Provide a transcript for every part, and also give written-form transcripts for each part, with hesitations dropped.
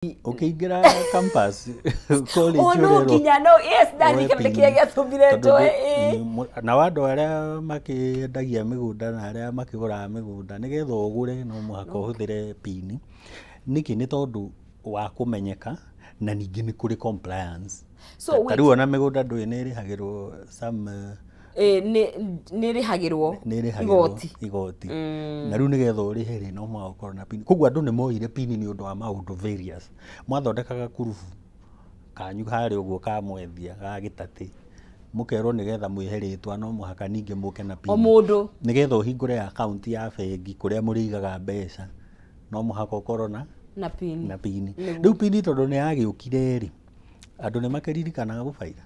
Ũkĩingĩra campus, college, O no ũrerwo nginya no, yes, woe ndarikana pin. kĩrĩa gĩatũmire Tondũ njoe, ĩĩ. Nao andũ arĩa makĩendagia mĩgũnda na arĩa makĩgũraga mĩgũnda, nĩgetha ũgũre no mũhaka ũhũthĩre pin. Nĩkĩ? Nĩ tondũ wa kũmenyeka na ningĩ nĩ kũrĩ compliance. So Ta wait. rĩu ona mĩgũnda ndũĩ nĩ ĩrĩhagĩrwo some Ĩĩ, nĩ ĩrĩhagĩrwo nĩ ĩrĩhagĩrwo igoti. Igoti. Na rĩu nĩgetha ũrĩhe rĩ, no mũhaka ũkorwo na pin. Koguo andũ nĩ moire pin nĩ ũndũ wa maũndũ various. Mwathondekaga kurubu kanyu harĩa ũguo ka mwethia ga gĩtatĩ, mũkerwo nĩgetha mwĩhe rĩtwa no mũhaka ningĩ mũke na pin. O mũndũ. Nĩgetha ũhingũre account ya bengi kũrĩa mũrĩigaga mbeca, no mũhaka ũkorwo na na pin. Na pin. Nĩguo. Rĩu pin tondũ nĩ yagĩũkire rĩ, andũ nĩ makĩririkanaga gũbaira.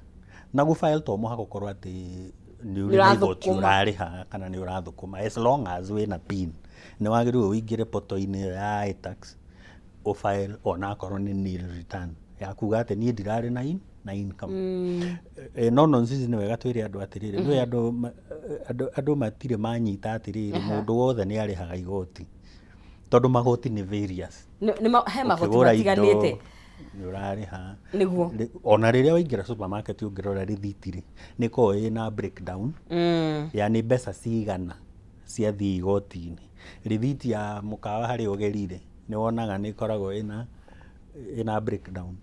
Na gũfile to mũhaka ũkorwo atĩ nĩ ũrĩ na igoti Nĩ ũrathũkũma. ũrarĩha kana nĩ ũrathũkũma. As long as wĩna pin, nĩ wagĩrĩirwo ũingĩre portal-inĩ ĩyo ya iTax, ũfile onakorwo nĩ nil return ya kuga atĩ niĩ ndirarĩ na income. No nonsense, nĩ wega twĩre andũ atĩrĩrĩ, nĩũĩ andũ matirĩ manyita atĩrĩrĩ, mũndũ wothe nĩ arĩhaga igoti, tondũ magoti nĩ various. He magoti Ũkĩgũra indo matiganĩte. Nĩ ũrarĩha. Nĩguo. Ona rĩrĩa waingĩra supermarket, ũngĩrora rĩthiti rĩ, nĩ ĩkoragwo ĩna breakdown ya nĩ mbeca cigana ciathiĩ igoti-inĩ. Rĩthiti ya mũkawa harĩa ũgerire nĩ wonaga nĩ ĩkoragwo ĩna breakdown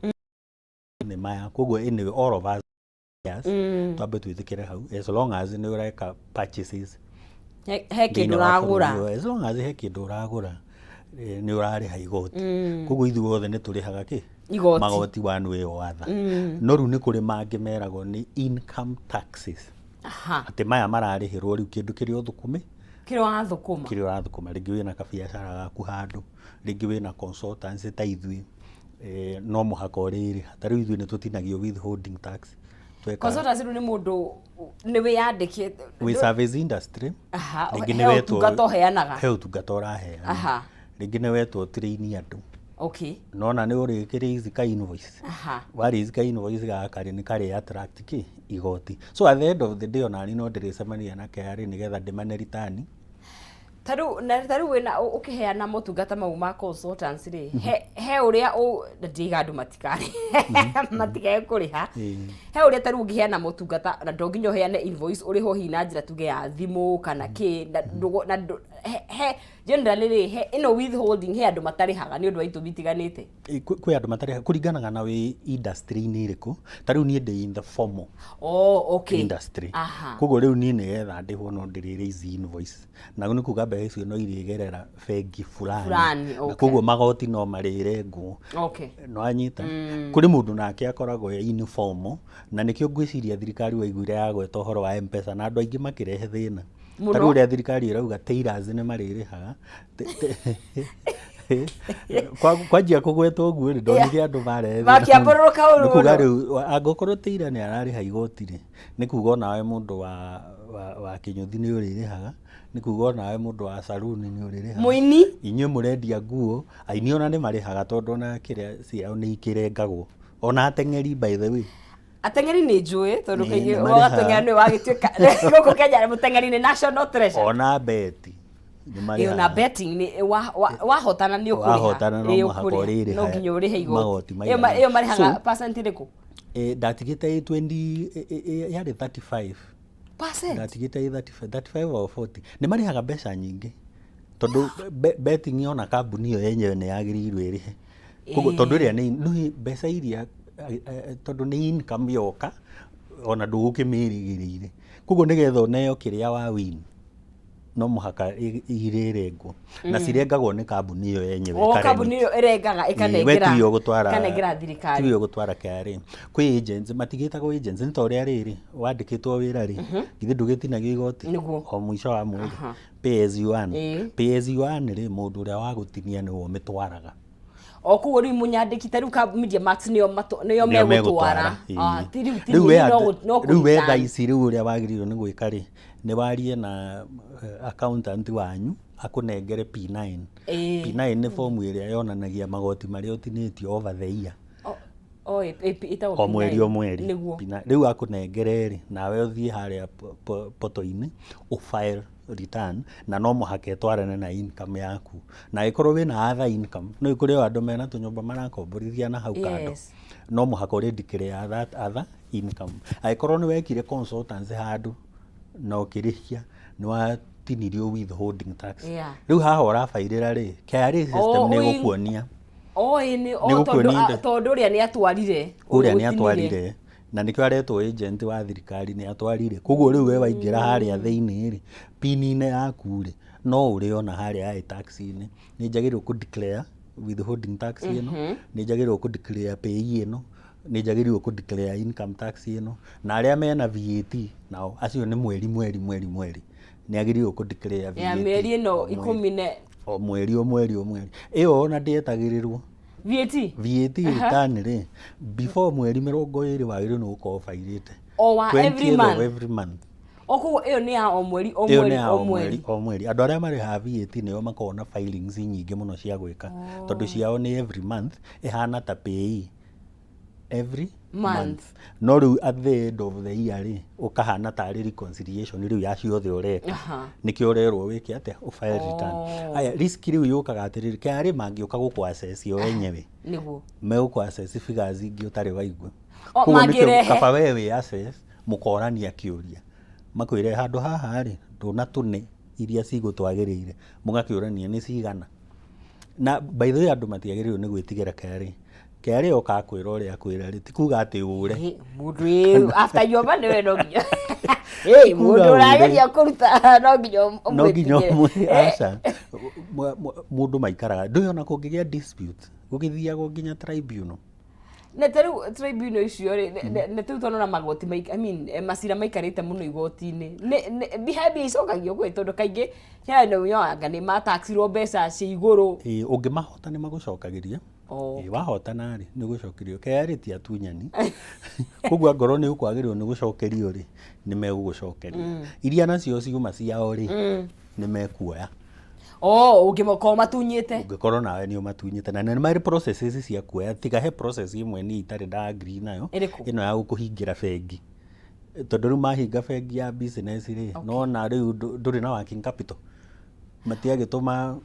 nĩ maya. Koguo anyway, all of us twambe twĩtĩkĩre hau, as long as nĩ ũreka purchases He kĩndũ thĩinĩ wa ũragũra. bũrũri ũyũ, as long as he kĩndũ ũragũra, nĩ ũrarĩha igoti. Koguo ithuĩ othe nĩ tũrĩhaga kĩ? Igoti. Magoti one way or other. No rĩu nĩ kũrĩ mangĩ meragwo nĩ income taxes, atĩ maya mararĩhĩrwo rĩu kĩndũ kĩrĩa ũthũkũmĩ Kĩrĩa ũrathũkũma. Kĩrĩa ũrathũkũma. Rĩngĩ wĩna kabiacara gaku handũ, rĩngĩ wĩna consultancy ta ithuĩ, no mũhaka ũrĩrĩha. Ta rĩu ithuĩ nĩ tũtinagio withholding tax tweka. Consultancy rĩu nĩ mũndũ nĩ wĩyandĩkĩte? Wĩ service industry. Rĩngĩ He nĩ wetwo ũtungata ũheanaga. He ũtungata ũraheana. Rĩngĩ nĩ wetwo train andũ. Nona nĩ ũrĩkĩrĩici ka invoice. Warĩici ka invoice gaka rĩ, nĩ karĩ attract kĩ igoti. So at the end of the day, onani no ndĩrĩcemania na KRA nĩgetha ndĩmane return. Ta rĩu wĩna ũkĩheana motungata mau ma consultants rĩ, he ũrĩa na ndiiga andũ matikarĩ matikae kũrĩha. He ũrĩa ta rĩu ũngĩheana motungata na to nginya ũheane invoice, ũrĩhwo hihi na njĩra tuge ya thimũ kana kĩ, na he generally rĩ, he ĩno withholding, he andũ matarĩhaga nĩ ũndũ wa itũmi itiganĩte. Kwĩ andũ matarĩha, kũringanaga na wĩ industry-inĩ ĩrĩkũ. Ta rĩu niĩ ndĩ in the formal industry. Koguo rĩu niĩ nĩgetha ndĩhwo no ndĩrĩ raise invoice, na nĩ kuga mbeca icio no irĩgerera bengi fulani. Fulani, Na koguo magoti no marĩrengwo. Nĩwanyita? Kũrĩ mũndũ nake akoragwo e informal, na nĩkĩo ngwĩciria thirikari waiguire yagweta ũhoro wa M-Pesa na andũ aingĩ makĩrehe thĩna. Mũno. Ta rĩu ũrĩa thirikari ĩrauga tailors nĩ marĩrĩhaga. Kwanjia kũgwetwo ũguo rĩ, ndonire andũ marehe thĩna mũno. Makĩambũrũrũka ũru Nĩ kuga mũno. Rĩu angĩkorwo tailor nĩ ararĩha igoti rĩ, nĩ kuga onawe mũndũ wa kĩnyũthi nĩ ũrĩrĩhaga, nĩ kuga onawe mũndũ wa saruni nĩ ũrĩrĩhaga. Mũini. Inyuĩ mũrendia nguo, aini ona nĩ marĩhaga, tondũ ona kĩrĩa ciao nĩ ikĩrengagwo. Ona ateng'eri, by the way. Ateng'eri nĩ njũĩ, tondũ kaingĩ nĩ marĩhaga. wagateng'era nĩ wagĩtuĩka gũkũ Kenya mũteng'eri nĩ national treasure. Ona beti nĩ Ĩyo na marĩhaga. Betting nĩ wahotana nĩ ũkũrĩha. Wahotana no Ĩĩ, mũhaka ũkũrĩha. ũrĩrĩha No nginya ũrĩhe igoti. magoti Ĩyo maigana. ĩyo marĩhaga So, percent ĩrĩkũ? Ndatigĩte ĩ 20, yarĩ 35. Percent? Ndatigĩte ĩ 35, 35 or 40. Nĩ marĩhaga mbeca nyingĩ tondũ betting ona kambuni ĩyo yenyewe nĩ yagĩrĩirwo ĩrĩhe. Koguo tondũ ĩrĩa nĩ mbeca iria, tondũ nĩ income yoka ona ndũgũkĩmĩrĩgĩrĩire. Koguo nĩgetha ũneo kĩrĩa wa win, no mũhaka irĩrengwo, na cirengagwo nĩ kambuni ĩyo yenyewe. O ĩkaremit. Kambuni ĩyo ĩrengaga We ĩkanengera tiwe ũgũtwara ĩkanengera thirikari. Tiwe ũgũtwara KRA. Kwĩ agents matigĩtagwo agents, nĩ ta ũrĩa rĩrĩ wandĩkĩtwo wĩra rĩ, githĩ ndũgĩtinagio igoti Nĩguo. o mũico wa mweri, pay as you earn? Pay as you earn rĩ, mũndũ ũrĩa wa gũtinia nĩwe ũmĩtwaraga. O koguo rĩu mũnyandĩki ta rĩu ka Media Max nĩo nĩo Nĩo megũtwara. Ĩĩ. Ah, ti rĩu ti Rĩu we niĩ no no rĩu we thaa kũ-return. ici rĩu ũrĩa wagĩrĩirwo nĩ gwĩka rĩ, nĩ warie na accountant wanyu akũnengere P9. P9 nĩ fomu ĩrĩa yonanagia magoti marĩa ũtinĩtio over the year. O, ĩtagwo O mweri. P9. O mweri. Nĩguo. P9. Rĩu akũnengere rĩ, nawe ũthiĩ harĩa portal-inĩ ũfile. return na no mũhaka ĩtwarane na income yaku. Na angĩkorwo wĩna other income, nĩ kũrĩ o andũ mena tũnyũmba marakomborithia na hau kando. No mũhaka ũrĩ declare that other income. Angĩkorwo nĩ wekire consultancy handũ na ũkĩrĩhia, nĩ watinirio withholding tax. Rĩu haha ũrabairĩra rĩ, KRA system nĩ ĩgũkuonia. O ĩ nĩ o tondũ tondũ ũrĩa nĩ atwarire. Ũrĩa nĩ atwarire na nĩkĩo aretwo agent wa thirikari, nĩ atwarire. Koguo rĩu we waingĩra harĩa thĩinĩ rĩ, PIN-inĩ yaku rĩ, no ũrĩona harĩa iTax-inĩ. Nĩ njagĩrĩirwo kũ declare withholding tax ĩno, nĩ njagĩrĩirwo kũ declare PAYE ĩno, nĩ njagĩrĩirwo kũ declare income tax ĩno, na arĩa mena VAT nao acio nĩ mweri mweri mweri mweri nĩ agĩrĩirwo kũ declare VAT. Ya mĩeri ĩno ikũmi na O mweri o mweri o mweri. Ĩyo ona ndĩetagĩrĩrwo. VAT? VAT return rĩ, before mweri 20 wagĩrĩirwo nĩ gũkorwo ũbairĩte. O wa every 20th of month? every month. O koguo ĩyo nĩ ya o mweri o Ĩyo nĩ mweri ya o o mweri mweri. o mweri. Andũ arĩa marĩhaga VAT nĩo makoragwo na filings nyingĩ mũno cia gwĩka. Tondũ ciao nĩ every month, ĩhana ta PAYE every month. Month. No rĩu at the end of the year rĩ, ũkahana tarĩ reconciliation rĩu ya ciothe ũreka. Nĩkĩo ũrerwo wĩke atĩa? Ũfile return. Aya, risk rĩu yũkaga atĩrĩrĩ, KRA mangĩũka gũkũ assess o enyewe. Megũkũ assess figures ingĩ ũtarĩ waigua. O, Koguo nĩkĩo mangĩrehe. kaba we wĩ assess, mũkorania kĩũria. Makwĩre handũ haha rĩ, ndũnatũne iria cigũtwagĩrĩire. Mũgakĩũrania nĩ cigana. Na by the way andũ matiagĩrĩirwo nĩ gwĩtigĩra KRA. KRA yoka akwĩra ũrĩa akwĩra rĩ, ti kuga atĩ ũre. Mũndũ ĩ after your money we no nginya. Ĩ mũndũ Kuga ũre. ũrageria kũruta no nginya No nginya ũmwĩtigĩre. ũmwĩ aca. Mũndũ maikaraga. Ndũĩ ona kũngĩgĩa dispute, gũgĩthiagwo nginya tribunal. Na ta rĩu tribunal icio rĩ, na rĩu tũrona magoti I mean, macira maikarĩte mũno igoti-inĩ. Nĩ he mbia icokagio kwĩ tondũ kaingĩ he andũ nyonaga nĩ mataxirwo mbeca cia igũrũ. Ĩĩ, ũngĩmahota nĩ magũcokagĩria. Ĩĩ, wahotana rĩ, nĩ ũgũcokerio. KRA ti atunyani. Koguo angorwo nĩ ũkwagĩrĩirwo nĩ gũcokerio rĩ, nĩ megũgũcokeria. Iria nacio ciuma ciao rĩ, nĩ mekuoya. Oh, ũngĩkorwo matunyĩte. Ũngĩkorwo nawe nĩ ũmatunyĩte. Na nĩ marĩ processes cia kuoya. Tiga he process ĩmwe niĩ itarĩ nda agree nayo. Ĩrĩkũ? Ĩno ya gũkũhingĩra bengi. Tondũ rĩu mahinga bengi ya business rĩ, nona rĩu ndũrĩ na working capital. Matiagĩtũma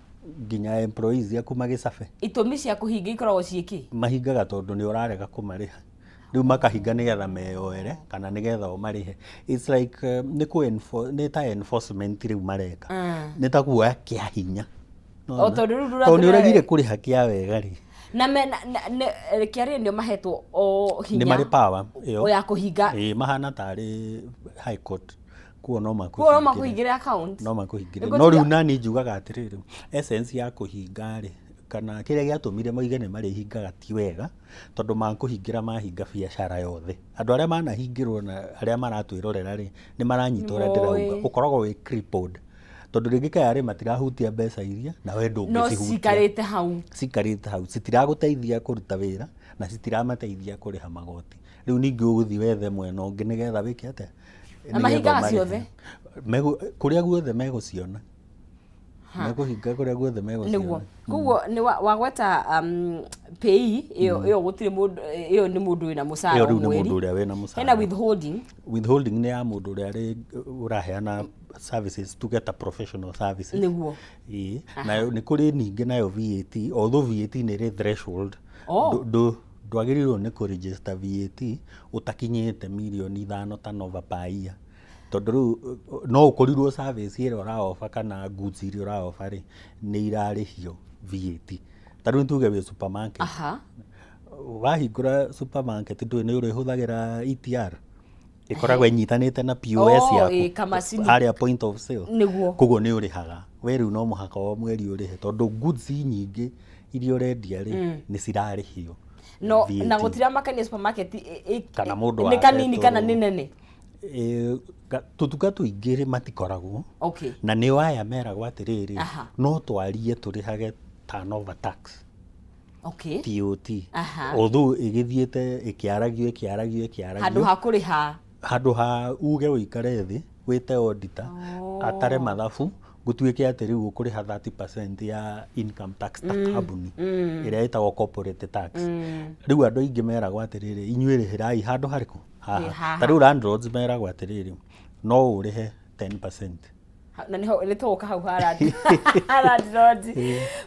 nginya employees aku magĩcabe. Itũmi cia kũhinga ikoragwo ciĩ kĩ? Mahingaga tondũ nĩ ũrarega kũmarĩha. Rĩu makahinga nĩgetha meyoere kana nĩgetha ũmarĩhe. It's like nĩ kũ nĩ ta enforcement rĩu mareka. Nĩ ta kuoya kĩa hinya. O tondũ rĩu Tondũ nĩ ũregire kũrĩha kĩa wega rĩ. Na me na na KRA nĩo mahetwo o hinya. Nĩ marĩ power ĩyo. Ya kũhinga. Ĩĩ, mahana tarĩ high court. Kuo no makũhingĩre. Kuo no makũhingĩre account. No makũhingĩre. No rĩu nani njugaga atĩrĩrĩ, essence ya kũhinga rĩ, kana kĩrĩa gĩatũmire moige nĩ marĩhingaga ti wega, tondũ makũhingĩra mahinga biacara yothe. Andũ arĩa manahingĩrwo na arĩa maratwĩrorera rĩ, nĩ maranyita ũrĩa ndĩrauga. Ũkoragwo wĩ crippled. Tondũ rĩngĩ KRA matirahutia mbeca iria, na we ndũngĩcihutia. No cikarĩte hau. Cikarĩte hau. Citiragũteithia kũruta wĩra, na citiramateithia kũrĩha magoti. Rĩu ningĩ ũgũthiĩ wethe mwena ũngĩ nĩgetha wĩke atĩa? Na mahingaga ciothe? Kũrĩa guothe megũciona. Megũhinga kũrĩa guothe megũciona. Nĩguo. Koguo nĩ wagweta PAYE ĩyo, ĩyo gũtirĩ mũndũ, ĩyo nĩ mũndũ wĩna mũcara o mweri. Ĩyo rĩu nĩ mũndũ ũrĩa wĩna mũcara. Hena withholding. Withholding nĩ ya mũndũ ũrĩa ũraheana services, tuge ta professional services. Nĩguo. Ĩĩ. Nayo nĩ kũrĩ ningĩ nayo VAT, although VAT nĩ ĩrĩ threshold. Ndwagĩrĩirwo nĩ kũ register VAT ũtakinyĩte mirioni 5 turnover per year. Tondũ rĩu no ũkorirwo service ĩrĩa ũra offer kana goods iria ũra offer rĩ, nĩ irarĩhio VAT. Ta rĩu tuge wĩ supermarket. Wahingũra supermarket ndũĩ nĩ ũrĩhũthagĩra ETR. Ĩkoragwo ĩnyitanĩte na POS yaku. Harĩa point of sale. Nĩguo. Koguo nĩ ũrĩhaga. We rĩu no mũhaka o mweri ũrĩhe tondũ goods nyingĩ iria ũrendia rĩ, nĩ cirarĩhio. No, na gũtiramakania supermarket kana mũndũ nĩ kanini kana nĩ nene. Tũtuka tũingĩ rĩ matikoragwo. Na nĩo aya meragwo atĩrĩrĩ, no twarie tũrĩhage turnover tax. TOT. Although ĩgĩthiĩte ĩkĩaragio ĩkĩaragio ĩkĩaragio. Handũ ha kũrĩha. Handũ ha uge ũikare thĩ, wĩte auditor, atare mathabu, gũtuĩke atĩ rĩu ũkũrĩha 30% ya income tax ta kambuni ĩrĩa ĩtagwo corporate tax. Rĩu andũ aingĩ meragwo atĩrĩrĩ, inyuĩ rĩhĩrai handũ harĩkũ? Haha. Ta rĩu landlords meragwo atĩrĩrĩ, no ũrĩhe 10%. Na nĩho nĩtũgũka hau ha landlord.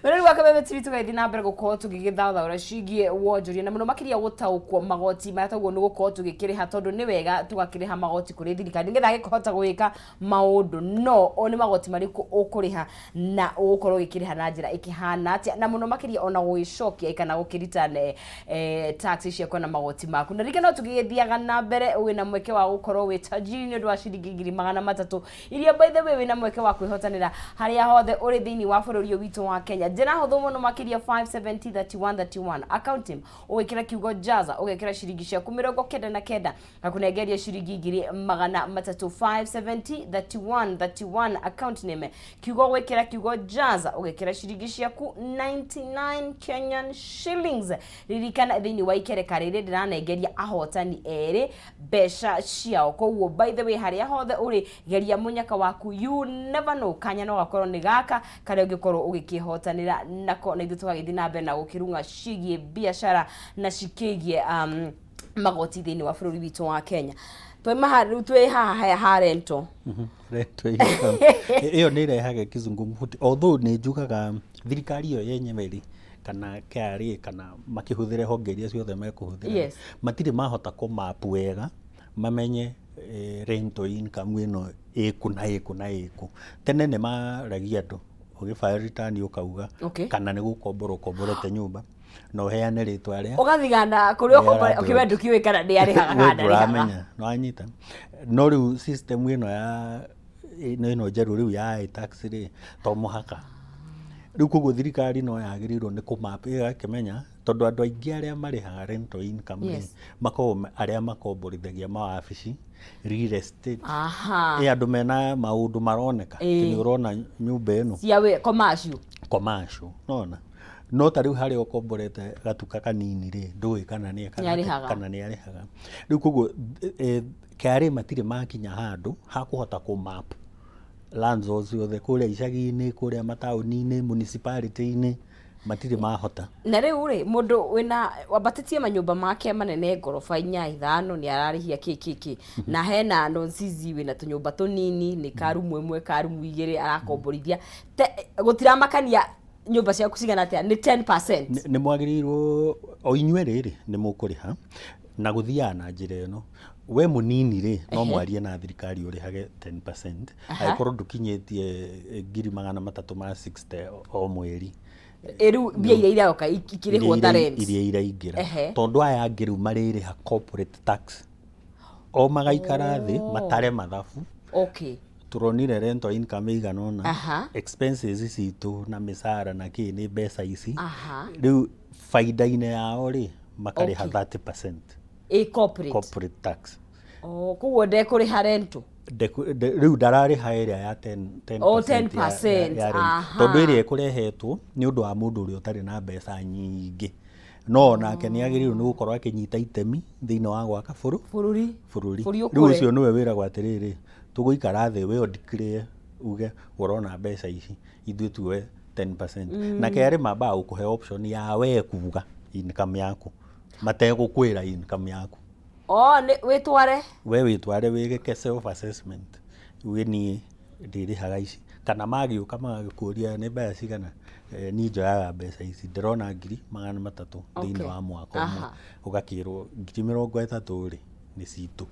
Mwĩrori wa Kameme TV, tũgathiĩ na mbere gũkorwo tũgĩgĩthathaũra ciĩgiĩ wonjoria na mũno makĩria gũtaũkwo magoti marĩa twaguo nĩ gũkorwo tũgĩkĩrĩha, tondũ nĩ wega tũgakĩrĩha magoti kũrĩ thirikari nĩgetha gĩkũhota gwĩka maũndũ. No o nĩ magoti marĩkũ ũkũrĩha na ũgũkorwo ũgĩkĩrĩha na njĩra ĩkĩhana atĩa, na mũno makĩria ona gũgĩcokia kana gũkĩreturn tax ciaku na magoti maku. Na ririkana tũgĩgĩthiaga na mbere, wĩna mweke wa gũkorwo wĩ tajiri nĩ ũndũ wa ciringi 300,000 iria, by the way, wĩna mweke wa kwĩhotanĩra harĩa hothe ũrĩ thĩinĩ wa bũrũri ũyũ witũ wa Kenya. Njĩra hũthũ mũno makĩria, 570 31 31, account name ũgĩkĩra kiugo jaza, ũgekĩra ciringi ciaku 99, gakũnengeria ciringi 300,000. 570 31 31, account name kiugo gwĩkĩra kiugo jaza, ũgekĩra ciringi ciaku 99 Kenyan shillings. Ririkana thĩinĩ wa ikereka rĩrĩ ndĩranengeria ahotani erĩ mbeca ciao. Koguo, by the way, harĩa hothe ũrĩ, geria mũnyaka waku. You never know, kanya no gakorwo nĩ gaka karĩa ũngĩkorwo ũgĩkĩhotanĩra nako. Na ithuĩ tũgagĩthiĩ na mbere na gũkĩrung'a ciĩgiĩ biacara na cikĩgiĩ magoti thĩinĩ wa bũrũri witũ wa Kenya. Twaima rĩu twĩ haha ha rental. Rental income ĩyo nĩ ĩrehaga kizungumkuti, although nĩ njugaga thirikari ĩyo yenyewe rĩ, kana KRA, kana makĩhũthĩre honge iria ciothe mekũhũthĩra, matirĩ mahota kũmap wega mamenye rental income ĩno ĩkũ na ĩkũ na ĩkũ. Tene nĩ maragia andũ ũgĩ file return ũkauga kana nĩ gũkombora ũkomborete nyũmba na ũheane rĩtwa rĩa ũgathigana kũrĩa rĩa ũkombora landlord. ũkiuga ndũkiũĩ kana nĩ arĩhaga We kana ndarĩhaga. ndũramenya nĩwanyita. No rĩu system ĩno ya ĩno njerũ rĩu ya iTax rĩ, to mũhaka rĩu. Koguo thirikari no yagĩrĩirwo nĩ kũmap ĩgakĩmenya, tondũ andũ aingĩ arĩa marĩhaga rental income rĩ, makoragwo arĩa makomborithagia mawabici, real estate. Ĩ andũ mena maũndũ maroneka. Atĩ nĩ ũrona nyũmba ĩno cia wĩ commercial. Commercial nona. No ta rĩu harĩa ũkomborete gatuka kanini rĩ, ndũĩ kana nĩ ekaga atĩa, Nĩarĩhaga. kana nĩ arĩhaga. Rĩu koguo KRA matirĩ makinya handũ ha kũhota kũmap landlords ciothe kũrĩa icagi-inĩ, kũrĩa mataũni-inĩ, municipality-inĩ, matirĩ mahota. Na rĩu rĩ, mũndũ wĩna wambatĩtie manyũmba make manene, ngoroba inya, ithano, nĩ ararĩhia kĩ kĩ kĩ, na hena nonsizi wĩna tũnyũmba tũnini, nĩ ka rumu ĩmwe, ka rumu igĩrĩ, arakomborithia. Gũtiramakania nyũmba ciaku cigana atĩa, nĩ 10%? Nĩ mwagĩrĩirwo o inyuĩ rĩrĩ nĩ mũkũrĩha, na gũthiaga na njĩra ĩno: we mũnini rĩ, no mwarie na thirikari ũrĩhage 10% angĩkorwo ndũkinyĩtie 360,000 o mweri. Ĩ rĩu mbia iria iroka ikĩrĩhwo ta rent? Iria iraingĩra. Tondũ aya angĩ rĩu marĩrĩha corporate tax, o magaikara thĩ matare mathabu. Tũronire rental income ĩigana ũna, expenses citũ na mĩcara na kĩ nĩ mbeca ici. Rĩu baida-inĩ yao rĩ, makarĩha 30%. Ĩ corporate. Corporate tax. Oh, koguo ndekũrĩha rental. Rĩu ndararĩha ĩrĩa ya 10 10% 10%. Ya rent. Tondũ ĩrĩa ĩkũrehetwo nĩ ũndũ wa mũndũ ũrĩa ũtarĩ na mbeca nyingĩ, no onake nĩ agĩrĩirwo nĩ gũkorwo akĩnyita itemi thĩinĩ wa gwaka bũrũri. Bũrũri. Bũrũri Rĩu ũkũre. ũcio nĩwe wĩragwo atĩrĩrĩ, tũgũikara thĩ, we ũndeclare uge ũrona mbeca ici, ithuĩ tuoe 10%. Na kerĩ, mambaga gũkũhe option ya we kuga income yaku mategũkwĩra income yaku. Oh, nĩ wĩtware. We wĩtware wĩgĩke self assessment, uge niĩ ndĩrĩhaga ici, kana magĩũka magagĩkũria nĩ mbeca cigana, niĩ njoyaga mbeca ici, ndĩrona 300,000 thĩinĩ wa mwaka ũmwe. Ũgakĩrwo 30,000 rĩ nĩ citũ,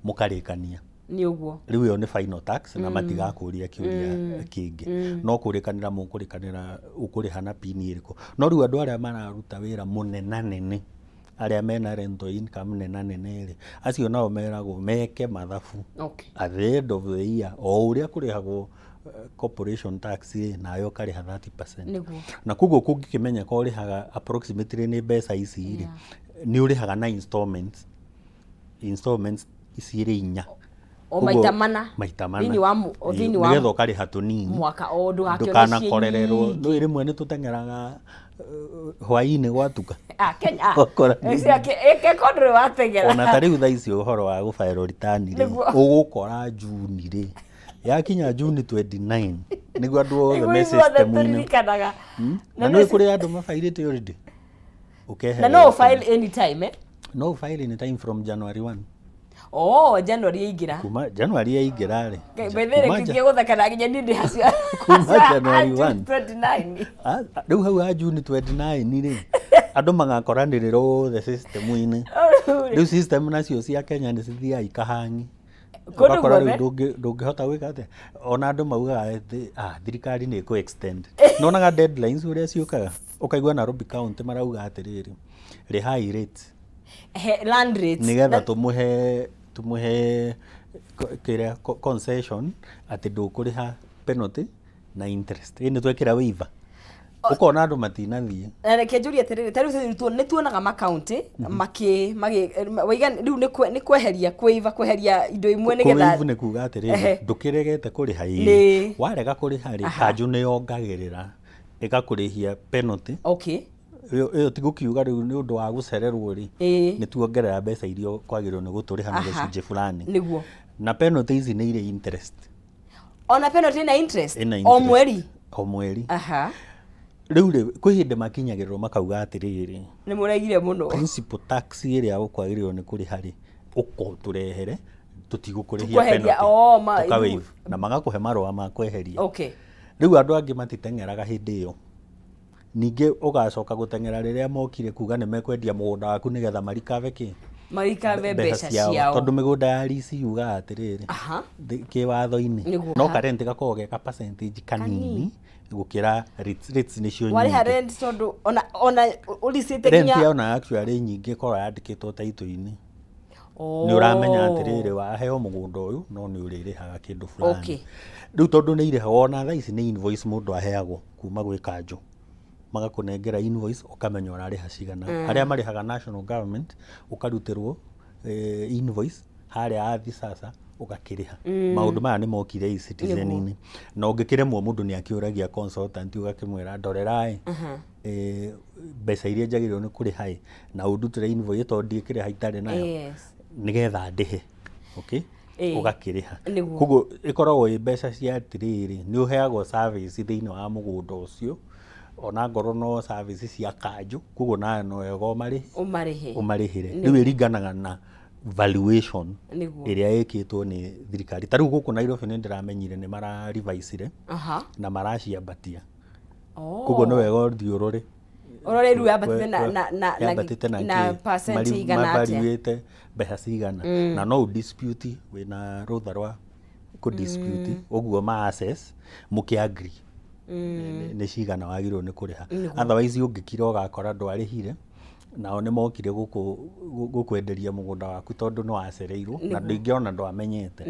mũkarĩkania. Nĩ ũguo. Rĩu ĩyo nĩ final tax na matigakũria kĩũria kĩngĩ, no kũrĩkanĩra mũkũrĩkanĩra ũkũrĩha na pin ĩrĩkũ. No rĩu andũ arĩa mararuta wĩra mũnenanene, arĩa mena rental income nenanene rĩ, acio nao meragwo meke mathabu at the end of the year, o ũrĩa kũrĩhagwo corporation tax rĩ, nawe ũkarĩha 30%. Na koguo kũngĩkĩmenyeka ũrĩhaga approximately nĩ mbeca ici rĩ, nĩ ũrĩhaga na installments, installments ici irĩ inya. O maita mana. Maita mana. Thĩinĩ wa thĩinĩ wa nĩgetha ũkarĩha tũnini mwaka o ndũgakĩone ciĩ ndũkanakorererwo. nyingĩ. Nĩ rĩmwe nĩ tũteng'eraga hwaĩ-inĩ gwatuka. Ah, Kenya, ah. Ũgakora Eke ndũrĩ wateng'era. Ona ta rĩu thaa ici ũhoro wa gũbaĩrwo return rĩ, ũgũkora Juni rĩ, yakinya Juni 29 nĩguo andũ othe Nĩguo me ithuothe system-inĩ. tũririkanaga. Na nĩ kũrĩ andũ mabairĩte already. Na no file anytime, eh? No file anytime from January 1. Oh, January yaingĩra. Kuma January yaingĩra rĩ. By the way, reke gũtheka na nginya niĩ ndĩ hacio. Kuma January 1. 29. Ah, rĩu hau ha June 29 rĩ, andũ magakoranĩrĩra othe system-inĩ. Rĩu system nacio cia Kenya nĩ cithiaga ikahangi. Kũndũ Ũgakora rĩu guothe. Ndũngĩhota gwĩka atĩa. Ona andũ maugaga atĩ, ah, thirikari nĩ ĩkũ extend. Nĩwonaga deadlines ũrĩa ciũkaga? Ũkaigua Nairobi County marauga atĩrĩrĩ, rĩhai rates. He, land rates. Nĩgetha tũmũhe kĩrĩa concession atĩ ndũkũrĩha penalty na interest. Ĩ nĩ twekĩra waiver. Ũkona andũ matinathiĩ. Na reke njũrie atĩrĩrĩ, ta rĩu nĩ tuonaga makaunti makĩ magĩ waiga rĩu nĩ kweheria kwĩiva, kweheria indo imwe nĩgetha Kũwaive nĩ kuga atĩrĩrĩ, ndũkĩregete kũrĩha ĩ. Warega kũrĩha rĩ, kanjũ nĩ yongagĩrĩra ĩgakũrĩhia penalty. Ĩyo ti gũkiuga rĩu nĩ ũndũ wa gũcererwo rĩ, nĩ tuongerera mbeca iria kwagĩrĩirwo nĩ gũtũrĩha na gĩcunjĩ fulani. Na penalty ici nĩ irĩ interest. Ona penalty ĩna interest? Ĩna O interest. mweri? O mweri. Rĩu rĩ, kwĩ hĩndĩ makinyagĩrĩrwo makauga atĩrĩrĩ, Nĩ mũregire mũno. Principal tax ĩrĩa ũkwagĩrĩirwo nĩ kũrĩha rĩ, ũkotũrehere, tũtigũkũrĩhia Tũkweheria, penalty. oh, Tũka waive. Na magakũhe marũa ma kweheria. Rĩu andũ angĩ matiteng'eraga hĩndĩ ĩyo. Ningĩ ũgacoka gũteng'era rĩrĩa mokire kuga nĩ mekwendia mũgũnda waku nĩgetha marikave kĩ? Marikave mbeca ciao. Tondũ mĩgũnda ya lease yugaga atĩrĩrĩ, kĩwatho-inĩ. No ka rent gakoragwo ge ka percentage kanini gũkĩra rates, rates nĩcio Warĩha nyingĩ. rent tondũ ona ũricĩte Rent nginya ona actually nyingĩ ĩkoragwo yandĩkĩtwo title-inĩ. Nĩ ũramenya atĩrĩrĩ, waheo mũgũnda ũyũ no nĩ ũrĩrĩhaga kĩndũ fulani. Rĩu tondũ nĩ irĩhagwo ona thaa ici nĩ invoice mũndũ aheagwo kuma gwĩ kanjũ. Magakũnengera invoice ũkamenya ũrarĩha cigana. Arĩa marĩhaga national government ũkarutĩrwo invoice harĩa athi sasa ũgakĩrĩha. Maũndũ maya nĩ mokire e-citizen-inĩ. Na ũngĩkĩremwo mũndũ nĩ akĩũragia consultant ũgakĩmwĩra ndorera-ĩ, mbeca iria njagĩrĩirwo nĩ kũrĩha-ĩ, na ũndutĩre invoice tondũ ndingĩkĩrĩha itarĩ nayo. Nĩgetha ndĩhe. Okay? Ũgakĩrĩha. Koguo ĩkoragwo ĩ mbeca cia atĩrĩrĩ, nĩ ũheagwo service thĩinĩ wa mũgũnda ũcio, ona ngorwo no service cia kanjũ, koguo nawe no wega ũmarĩhe. Ũmarĩhĩre. Rĩu ĩringanaga na valuation ĩrĩa ĩkĩtwo nĩ thirikari. Ta rĩu gũkũ Nairobi nĩ ndĩramenyire nĩ mara revise-ire na maraciambatia. Koguo nĩ wega ũthiĩ ũrore. Ũrore rĩu yambatĩte Yambatĩte na na kĩ? percent igana atĩa? Mavaluĩte mbeca cigana. Na no ũ dispute, wĩna rũtha rwa kũ dispute, ũguo ma assess mũkĩ agree nĩ cigana wagĩrĩirwo nĩ kũrĩha. Otherwise ũngĩkira ũgakora ndwarĩhire, nao nĩ mokire gũkwenderia mũgũnda waku tondũ nĩ wacereirwo na ndingĩ ona ndwamenyete.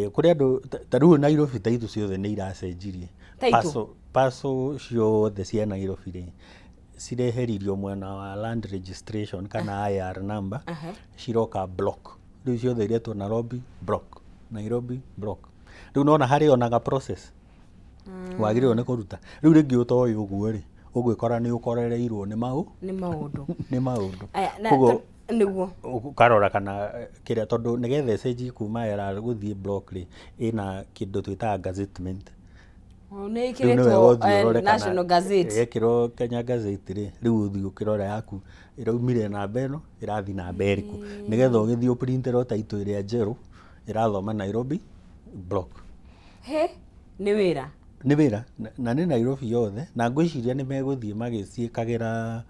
Kũrĩ andũ ta rĩu Nairobi title ciothe nĩ iracenjirie. Title? Parcel ciothe cia Nairobi rĩ, cireheririo mwena wa land registration kana IR number, ciroka block. Rĩu ciothe iretwo Nairobi block, Nairobi block. Rĩu nona harĩ ona ga process wagĩrĩirwo nĩ kũruta. Rĩu rĩngĩ ũtoĩ ũguo rĩ, ũgwĩkora nĩ ũkorereirwo nĩ Nĩ maũndũ. Nĩ maũndũ. Aya, na Koguo nĩguo. Ũkarora kana kĩrĩa, tondũ nĩgetha ĩcenjie kuma LR gũthiĩ block rĩ, ĩna kĩndũ twĩtaga gazettement. Oh, nĩ Rĩu nĩ wega ĩkĩrĩtwo, ũthiĩ ũrore kana National Gazette. Yekĩrwo Kenya Gazette rĩ, rĩu ũthiĩ ũkĩrore yaku ĩraumire namba ĩno, ĩrathiĩ namba ĩrĩkũ. Nĩgetha ũgĩthiĩ ũprintĩrwo title ĩrĩa njerũ ĩrathoma Nairobi block. He, nĩ wĩra. Nĩ wĩra, na nĩ Nairobi yothe, na ngwĩciria nĩ megũthiĩ magĩciĩkagĩra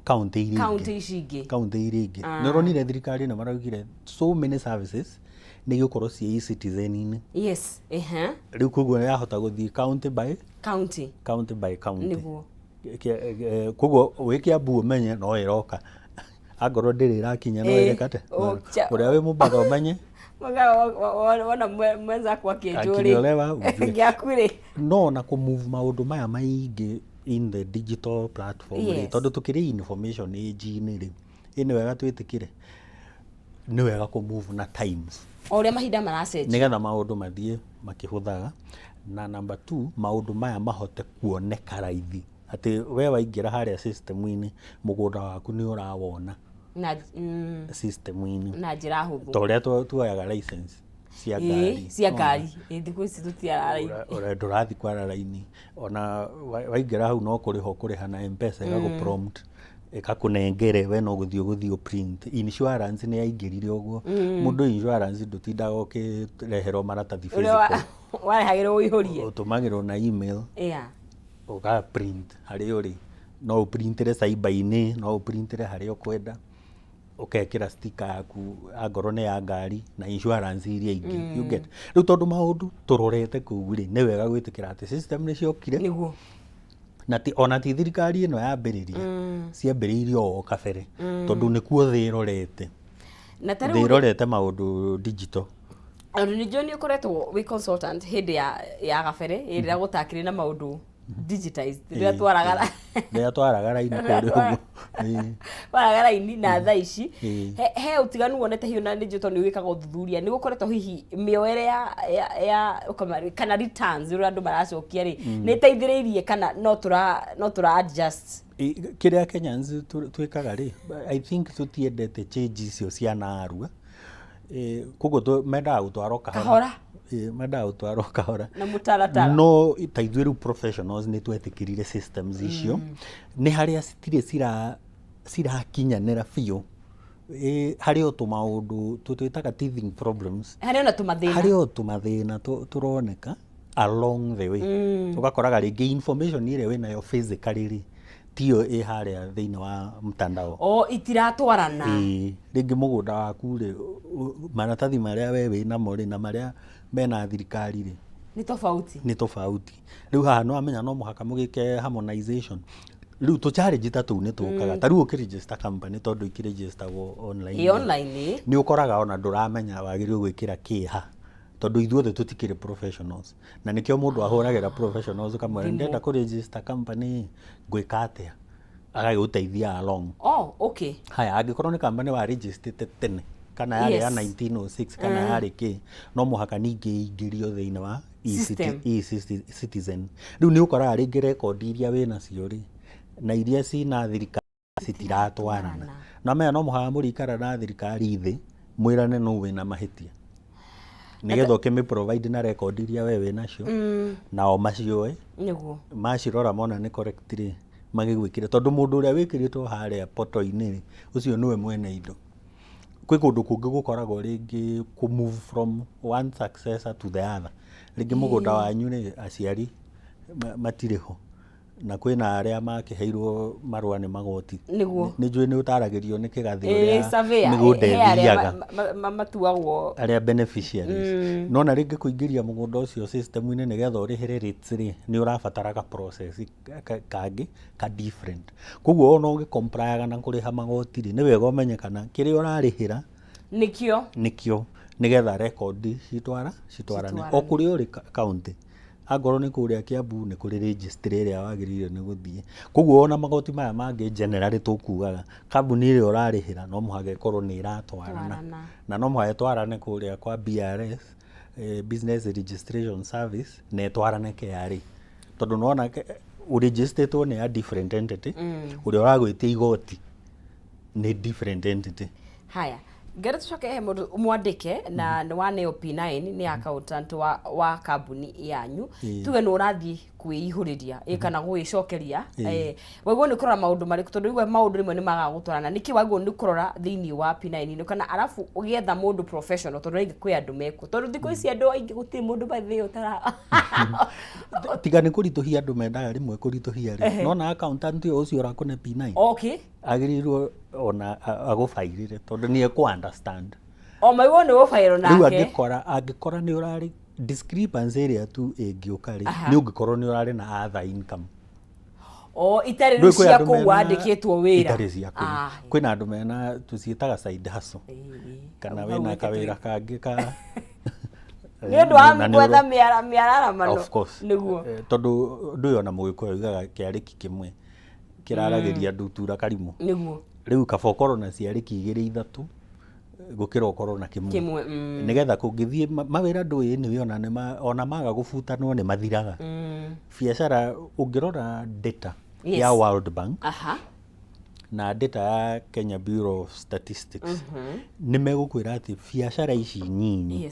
kaunti iria ingĩ. Kaunti ici ingĩ. Kaunti iria ingĩ. Nĩ ũronire thirikari nĩ maraugire so many services nĩ igũkorwo ciĩ e-citizen-inĩ. Yes, ehe. Rĩu koguo yahota gũthiĩ county by county. County by county. Nĩguo. Koguo wĩ Kiambu ũmenye no ĩroka. Angorwo ndĩrĩ ĩrakinya no ĩreka atĩa? Ũrĩa wĩ Mombatha ũmenye. Wona mwenzako akĩnjũria. Akĩolewa, ujue. Gĩaku rĩ. No na kũ move maũndũ maya maingĩ in the digital platform rĩ, tondũ tũkĩrĩ information age-inĩ rĩ, ĩ nĩ wega twĩtĩkĩre. Nĩ wega kũ move na times. O ũrĩa mahinda maracenjia. Nĩgetha maũndũ mathiĩ makĩhũthaga. Na number 2, maũndũ maya mahote kuoneka raithi. Atĩ we waingĩra harĩa system-inĩ, mũgũnda waku nĩ ũrawona. Na, system-inĩ. Na njĩra hũthũ. Ta ũrĩa tuoyaga license cia ngari. Cia ngari. Ĩ, thikũ ici tũtiara raini. Ndũrathiĩ kwara raini. Ona waingĩra hau no kũrĩha ũkũrĩha na M-Pesa ĩgagũ prompt. Ĩkakũnengere we no gũthiĩ ũgũthiĩ ũ print. Insurance nĩ yaingĩrire ũguo, mũndũ insurance ndũtindaga ũkĩreherwo maratathi Ũrĩa physical. Warehagĩrwo ũihũrie. Ũtũmagĩrwo na email, ũga print harĩa ũrĩ, no ũprintĩre cyber-inĩ, no ũprintĩre harĩa ũkwenda, ũkekĩra sticker yaku angorwo nĩ ya ngari na insurance iria ingĩ, you get. Rĩu tondũ maũndũ tũrorete kũu rĩ, nĩ wega gwĩtĩkĩra atĩ system nĩ ciokire. Na ti, ona ti thirikari ĩno yambĩrĩria, ciambĩrĩirie o kabere, tondũ nĩkuo thĩ ĩrorete. Na ta Thĩ rĩu ĩrorete maũndũ digital. Tondũ nĩ njũĩ nĩ ũkoretwo wĩ consultant hĩndĩ ya kabere ĩrĩa gũtakĩrĩ na maũndũ digitized, rĩrĩa twaraga Rĩrĩa twaraga raini kũrĩa ũguo. Twaraga raini na thaa ici, he ũtiganu wonete hihi? Na nĩ njũĩ tondũ nĩ wĩkaga ũthuthuria, nĩ gũkoretwo hihi mĩoere ya kana returns ũrĩa andũ maracokia rĩ, nĩ ĩteithĩrĩirie kana no tũra adjust? Kĩrĩa Kenyans twĩkaga rĩ, I think tũtiendete change icio cia narua. Koguo mendaga gũtwarwo kahora. Kahora. Mendaga gũtwarwo kahora na mũtaratara. No ta ithuĩ rĩu professionals nĩ twetĩkĩrire systems icio, nĩ harĩa citirĩ cirakinyanĩra biũ. Harĩ o tũmaũndũ tũtwĩtaga teething problems. Harĩ ona tũmathĩna. Harĩ o tũmathĩna tũroneka along the way. Ũgakoraga rĩngĩ information ĩrĩa wĩnayo physically rĩ, tiyo ĩ harĩa thĩinĩ wa mtandao. O itiratwarana. Ĩĩ, rĩngĩ mũgũnda waku rĩ, maratathi marĩa we wĩ namo rĩ na marĩa mena thirikari rĩ, nĩ tofauti. Nĩ tofauti. Rĩu haha nĩ wamenya no mũhaka mũgĩke harmonization. Rĩu tũ challenge ta tũu nĩ tũkaga. Ta rĩu ũkĩregister company, tondũ ikĩregistergwo online ĩ rĩ, online ĩ. Nĩ ũkoraga ona ndũramenya wagĩrĩirwo gwĩkĩra kĩ ha, tondũ ithuothe tũtikĩrĩ professionals, na nĩkĩo mũndũ ahũragĩra professionals ũkamwĩra, "Ndĩrenda kũ register company, ngwĩka atĩa?" Agagĩgũteithia along. Oh, okay. Haya, angĩkorwo nĩ company wa registerĩte tene, kana yarĩ ya 1906 kana yarĩ kĩ, no mũhaka ningĩ ĩingĩrio thĩinĩ wa System. E-Citizen. Rĩu nĩ ũkoraga rĩngĩ rekondi iria wĩ nacio rĩ na iria cina thirikari citiratwarana. Na menya no mũhaka mũrĩikara na thirikari thĩ mwĩrane nũ wĩna mahĩtia, nĩgetha ũkĩmĩ provide na rekondi iria we wĩ nacio, nao macioe, macirora mona nĩ correct rĩ, magĩgwĩkĩre. Tondũ mũndũ ũrĩa wĩkĩrĩtwo harĩa poto-inĩ rĩ, ũcio nĩwe mwene indo. Kwĩ kũndũ kũngĩ gũkoragwo rĩngĩ kũ move from one successor to the other. Rĩngĩ mũgũnda wanyu rĩ, aciari matirĩ ho, na kwĩna arĩa makĩheirwo marũa nĩ magoti. Nĩ njũĩ nĩ ũtaragĩrio nĩ kĩgathĩ ũrĩa surveyor, mĩgũnda he arĩa ĩthiaga, matuagwo arĩa beneficiaries. No na rĩngĩ kũingĩria mũgũnda ũcio system-inĩ nĩgetha ũrĩhĩre rates rĩ, nĩ ũrabatara ga process kangĩ ka different. Koguo ona ũgĩ-complyaga na kũrĩha magoti rĩ, nĩ wega ũmenye kana kĩrĩa ũrarĩhĩra nĩkĩo. Nĩkĩo, nĩgetha rekondi citwarane o Citwarane. Kũrĩa ũrĩ county, angorwo nĩ kũrĩa Kiambu, nĩ kũrĩ registry ĩrĩa wagĩrĩire nĩ gũthiĩ. Koguo ona magoti maya mangĩ generally tũkugaga kambuni ĩrĩa ũrarĩhĩra no mũhaka ĩkorwo nĩ ĩratwarana, Twarana. na no mũhaka ĩtwarane kũrĩa kwa BRS, Business Registration Service, na ĩtwarane KRA, tondũ nĩwona ũregisterĩtwo nĩ a different entity, ũrĩa ũragwĩtia igoti nĩ different entity. Haya, ngere tucoke he mũndũ mwandĩke na nĩ wa Neo P9, nĩ accountant wa kambuni yanyu. Tuge nĩ ũrathiĩ kwĩihũrĩria kana gwĩcokeria, waigua nĩ kũrora maũndũ marĩkũ? Tondũ igua maũndũ rĩmwe nĩ magaga gũtwarana, nĩkĩ wagwo nĩ kũrora thĩinĩ wa P9 ĩno? Kana arabu ũgĩetha mũndũ professional, tondũ rĩngĩ kwĩ andũ mekuo, tondũ thikũ ici andũ aingĩ gũtirĩ mũndũ bathĩ ũtara Tiga nĩ kũritũhia andũ mendaga rĩmwe kũritũhia rĩ, nona accountant ũyũ ũcio ũrakũne P9 agĩrĩirwo ona agũbairĩre, tondũ nĩ ekũ understand. O maigua nĩ gũbairwo Rĩu nake. Angĩkora nĩ ũrarĩ discrepancy ĩrĩa tu ĩngĩũka rĩ, nĩ ũngĩkorwo nĩ ũrarĩ na other income. O itarĩ Rĩu rĩu kwĩ cia andũ kũu wandĩkĩtwo wĩra. Itarĩ cia kũu. Kwĩna andũ mena tũciĩtaga side hustle, kana Hau wĩna wĩkĩte kawĩra kangĩ ka nĩ ũndũ wa na nĩ gwetha mĩararamano. Of course. Nĩguo. Tondũ ũndũ ũyũ ona mũgĩkũyũ oigaga kĩarĩki kĩmwe kĩraragĩria ndutura karimũ. Rĩu kaba ũkorwo na ciarĩki igĩrĩ ithatũ gũkĩra ũkorwo na kĩmwe. Kĩmwe. Nĩgetha kũngĩthiĩ mawĩra ndũĩ anyway, ona nĩ ona maga gũbutanwo nĩ mathiraga. Biacara ũngĩrora data ya World Bank na data ya Kenya Bureau of Statistics, nĩ megũkwĩra atĩ biacara ici nyinyi,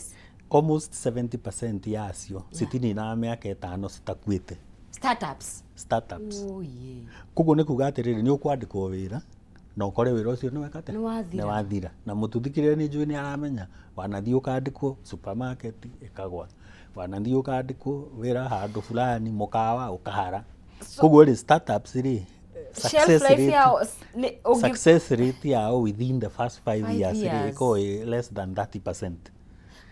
almost 70% yacio citininaga mĩaka 5 citakuĩte. Startups. Startups. Oh, yeah. Koguo nĩ kuga atĩrĩrĩ, nĩ ũkwandĩkwo wĩra na ũkore wĩra ũcio nĩ weka atĩa? Nĩ wathira. Nĩ wathira. Na mũtũthikĩrĩria nĩ njũĩ nĩ aramenya, wanathiĩ ũkandĩkwo supermarket ĩkagwa, wanathiĩ ũkandĩkwo wĩra handũ fulani mũkawa ũkahara. Koguo rĩ, startups rĩ, Shelf success life rate, yao nĩ ũngĩ success rate yao within the first 5 Five years rĩ, years. ĩkoragwo ĩ less than 30%.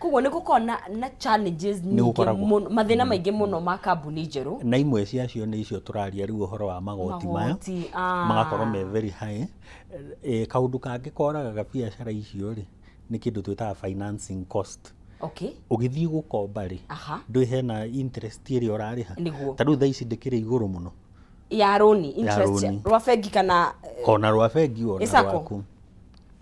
Koguo nĩ gũkoragwo na challenges nyingĩ gũkoragwo. mũno, mathĩna maingĩ mũno ma kambuni njerũ. Na imwe ciacio nĩ icio tũraria rĩu ũhoro wa magoti maya. Magoti, ah. Magakorwo me very high. Kaũndũ kangĩ koragaga biacara icio rĩ, nĩ kĩndũ twĩtaga financing cost. Ũgĩthiĩ gũkomba rĩ, ndũĩ hena interest ĩrĩa ũrarĩha. Nĩguo. Ta rĩu thaa ici ndĩkĩrĩ igũrũ mũno. Ya rũni, interest rũni. rwa bengi kana Ona rwa bengi ona Ĩ sacco? rwaku.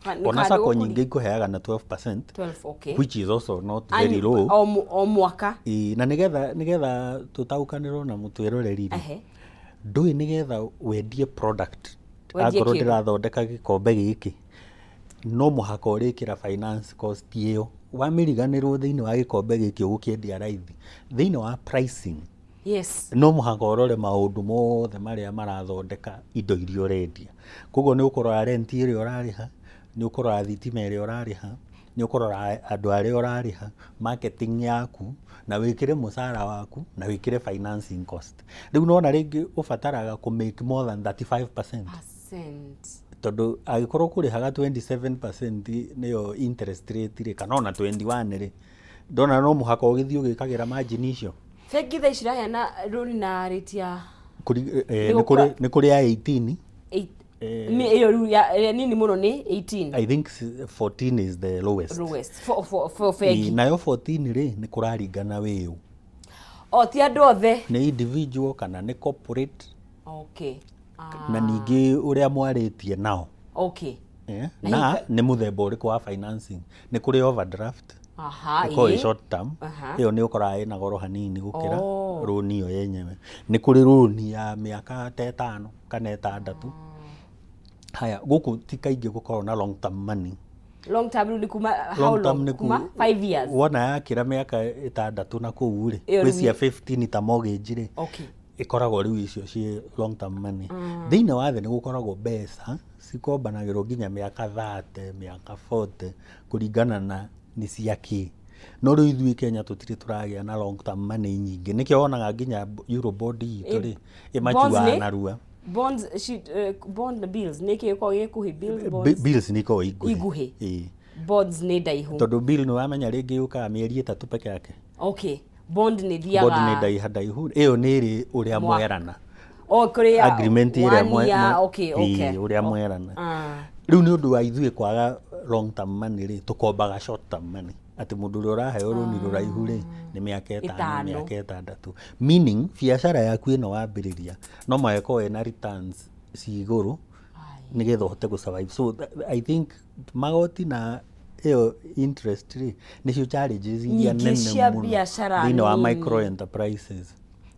Nĩ Ona kana sacco ũkũri- nyingĩ ikũheaga na 12%, 12, okay. which is also not very low. O mwaka. Ĩĩ, na nĩgetha tũtaũkanĩrwo na mũtwĩroreri rĩ, ndũĩ nĩgetha wendie product, Wendie angorwo kĩndũ. ndĩrathondeka gĩkombe gĩkĩ, no mũhaka ũrĩkĩra finance cost ĩyo. Wamĩriganĩrwo thĩinĩ wa gĩkombe gĩkĩ ũgũkĩendia raithi. Thĩinĩ wa pricing, no mũhaka ũrore maũndũ mothe marĩa marathondeka indo iria ũrendia. Koguo nĩ ũkũrora rent ĩrĩa ũrarĩha, nĩ ũkũrora thitima ĩrĩa ũrarĩha, nĩ ũkũrora andũ arĩa ũrarĩha, marketing yaku, na wĩkĩre mũcara waku, na wĩkĩre financing cost. Rĩu nona rĩngĩ ũbataraga kũ make more than 35%. Percent. Tondũ angĩkorwo kũrĩhaga 27% nĩyo interest rate rĩ, kana ona 21 rĩ, ndona no mũhaka ũgĩthiĩ ũgĩkagĩra margin icio. Bengi thaa ici iraheana rũni na rate ya Nĩ kũrĩ, nĩ kũrĩ ya 18. Eight, ĩyo rĩu ĩrĩa nini mũno nĩ 18. I think 14 is the lowest. Lowest for bengi. Nayo 14 rĩ, nĩ kũraringana wĩũ. O ti andũ othe. Nĩ individual kana nĩ corporate. Na ningĩ ũrĩa mwarĩtie nao. Na Na nĩ mũthemba ũrĩkũ wa financing? Nĩ kũrĩ overdraft. Ĩkoragwo ĩ short term. Ĩyo nĩ ũkoraga ĩna goro hanini gũkĩra rũni ĩyo yenyewe. Nĩ kũrĩ rũni ya mĩaka ta 5 kana 6. Haya, gũkũ ti kaingĩ gũkoragwo na long term money. Long term rĩu nĩ kuma how Long term long? nĩ Kuma 5 years. Wona yakĩra mĩaka 6 na kũu rĩ, Ĩyo gwĩ rĩu cia 15 ta mortgage rĩ, ĩkoragwo rĩu icio ciĩ long term money. Thĩinĩ wa thĩ nĩ gũkoragwo mbeca cikombanagĩrwo nginya mĩaka 30, mĩaka 40, kũringana na nĩ cia kĩ. No rĩu ithuĩ Kenya tũtirĩ tũragĩa na long term money nyingĩ. Nĩkĩo wonaga nginya Eurobond itũ rĩ, ĩmachuaga narua. Bonds, bond bills nĩ kĩ gĩkoragwo gĩ gĩkuhĩ? Bills, bonds. Bills nĩ ikoragwo i nguhĩ. Iguhĩ. Ĩĩ. Bonds nĩ ndaihu. Tondũ bill nĩ wamenya rĩngĩ yũkaga mĩeri 3 peke yake. Bond nĩ thiaga. Bond nĩ ndaiha ndaihu. Ĩyo nĩ ĩrĩ ũrĩa mwerana. O kũrĩa Agreement ĩrĩa one year, okay. Ĩĩ, ũrĩa mwerana. Rĩu nĩ ũndũ wa ithuĩ kwaga long term money rĩ, tũkombaga short term money. Atĩ mũndũ ũrĩa ũraheo rũni rũraihu rĩ, nĩ mĩaka 5, 5. mĩaka 6. Meaning, biacara yaku ĩno wambĩrĩria, no mũhaka ĩkorwo ĩna returns ci igũrũ, nĩgetha ũhote gũ survive. So I think magoti na ĩyo interest rĩ, nĩcio challenges iria Nyingĩ nene cia mũno biacara thĩinĩ wa nini. micro enterprises.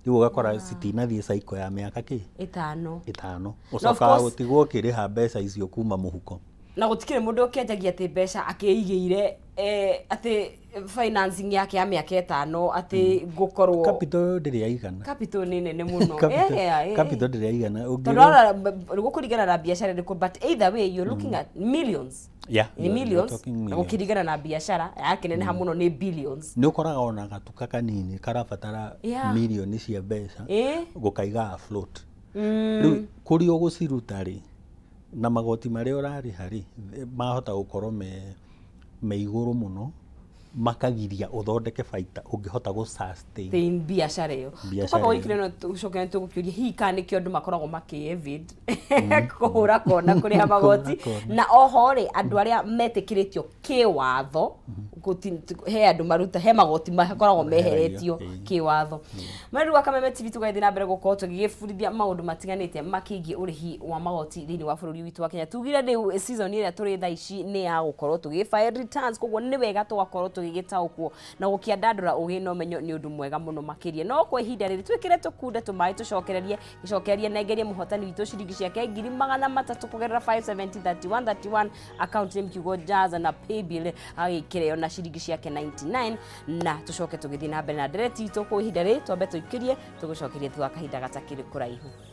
Rĩu ũgakora citinathiĩ cycle ya mĩaka kĩ? 5. 5. Of Ũcokaga gũtigwo ũkĩrĩha mbeca icio kuma mũhuko. Na gũtikĩrĩ mũndũ ũkĩanjagia atĩ mbeca akĩigĩire, atĩ financing yake ya mĩaka 5 atĩ ngũkorwo Capital ndĩrĩ yaigana. Capital nĩ nene mũno. Capital ndĩrĩ yaigana. Tondũ warora, gũkũringana na biacara ĩrĩkũ, but either way you're looking at millions. Yeah, Nĩ you're millions, talking na millions. gũkĩringana na biacara yakĩneneha mũno nĩ billions. Nĩ ũkoraga ona gatuka kanini karabatara mirioni cia mbeca gũkaiga afloat. Rĩu kũrĩa ũgũciruta rĩ, na magoti marĩa ũrarĩha rĩ, mahota gũkorwo me igũrũ mũno, makagiria ũthondeke baita ũngĩhota gũ sustain Sustain biacara ĩyo. Biacara Twamba ĩyo. gũikĩra ĩno tũcoke tũgũkĩũria hihi kana nĩkĩo andũ makoragwo makĩ evade kũhũra kona kũrĩha magoti. Kũhũra kona. Na oho rĩ, andũ arĩa metĩkĩrĩtio kĩwatho, he andũ maruta, he magoti makoragwo meheretio kĩwatho. Mweri wa Kameme TV tũgathiĩ na mbere gũkorwo tũgĩgĩbundithia maũndũ matiganĩte makĩgiĩ ũrĩhi wa magoti thĩinĩ wa bũrũri witũ wa Kenya. Tugire rĩu season ĩrĩa tũrĩ thaa ici nĩ ya gũkorwo tũgĩ file returns, koguo nĩ wega tũgakorwo tũgĩgĩtaũkwo na gũkĩandandũra ũgĩ na ũmenyo nĩ ũndũ mwega mũno makĩria. No kwa ihinda rĩrĩ twĩkĩre tũkunde tũmaĩ tũcokererie, gĩcokererie nengerie mũhotani witũ ciringi ciake ngiri magana matatũ kũgerera 570 31 31 account name kiugo Jaza na paybill agĩkĩreo na ciringi ciake 99, na tũcoke tũgĩthiĩ na mbere na ndereti itũ. Kwa ihinda rĩrĩ twambe tũikĩrie, tũgũcokerie thutha wa kahinda gatakĩrĩ kũraihu.